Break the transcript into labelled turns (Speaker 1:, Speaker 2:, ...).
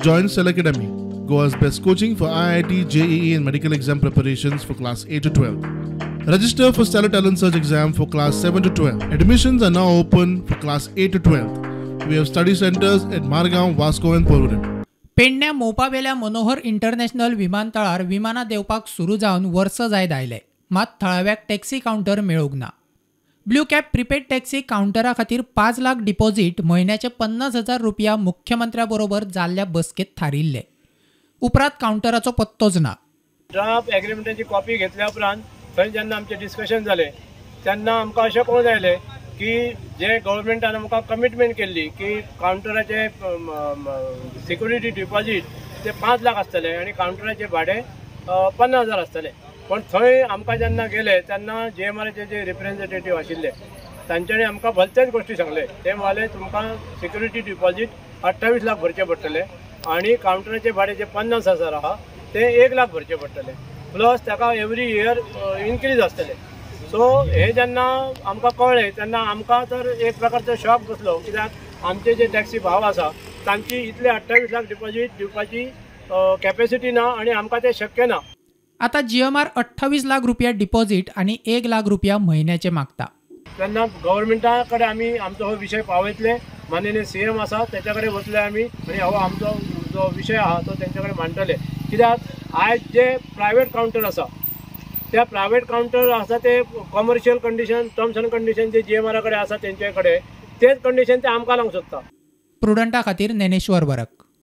Speaker 1: Join Stellar Academy, Goa's best coaching for IIT, JEE and medical exam preparations for class 8 to 12. Register for Stellar Talent Search exam for class 7 to 12. Admissions are now open for class 8 to 12. We have study centers at Margao, Vasco and Porvorim.
Speaker 2: पेडण्या मोपावेल्या Manohar international विमानतळार विमानां देंवपाक सुरू जावन वर्स जायत आयलें, मात थळाव्याक taxi counter मेळूंक ना. ब्लू कॅब प्रिपेड टॅक्सी कावंटरा खातीर 5 लाख डिपॉझिट म्हयन्याचे 50,000 रुपया मुख्यमंत्र्या बरोबर जाल्ल्या बसकेत थारिल्ले. उपरांत कावंटराचो पत्तोच ना.
Speaker 3: ड्राफ्ट एग्रीमेंटाची कॉपी घेतल्या उपरांत थंय जेन्ना आमचें डिस्कशन जालें तेन्ना आमकां अशें कळून आयलें की जे गव्हर्मेंटान आमकां कमिटमेंट केल्ली की कावंटराचे सिक्युरिटी डिपॉझीट ते 5 लाख आसतले आनी कावंटराचे भाडें 50,000 आसतले. पण थंय आमकां जेन्ना गेले तेन्ना जी एम आराचे जे रिप्रेझेंटेटीव आशिल्ले तांच्यांनी आमकां भलतेच गोश्टी सांगले. ते म्हणले तुमकां सिक्युरिटी डिपॉझीट 28 लाख भरचे पडटले आनी कावंटराचे भाडें जे 50,000 आहा ते 1 लाख भरचे पडटले, प्लस ताका एवरी इयर इन्क्रीज आसतले. सो हे जेन्ना आमकां कळ्ळें तेन्ना आमकां तर एक प्रकारचो शॉक बसलो, कित्याक आमचे जे टॅक्सी भाव आसा तांची इतले 28 लाख डिपॉझीट दिवपाची कॅपेसिटी ना आनी आमकां तें शक्य ना.
Speaker 2: आता जीएमआर 28 लाख रुपया डिपॉझिट आनी 1 लाख रुपया म्हयन्याचे मागता.
Speaker 3: तेन्ना गव्हर्मेंटा कडेन आमी आमचो हो विशय पावयतले, माननीय सीएम आसा तेच्या कडेन वतले आमी आनी हो आमचो जो विशय आहा तो तेंच्या कडेन मांडटले. कित्याक आयज जे प्रायवेट कावंटर आसा त्या प्रायवेट कावंटर आसा ते commercial condition, terms and condition जे जीएमआरा कडेन आसा तेंचे कडेन तेच कंडिशन ते आमकां लावंक सोदता.
Speaker 2: प्रुडंटा खातीर ज्ञानेश्वर वरक.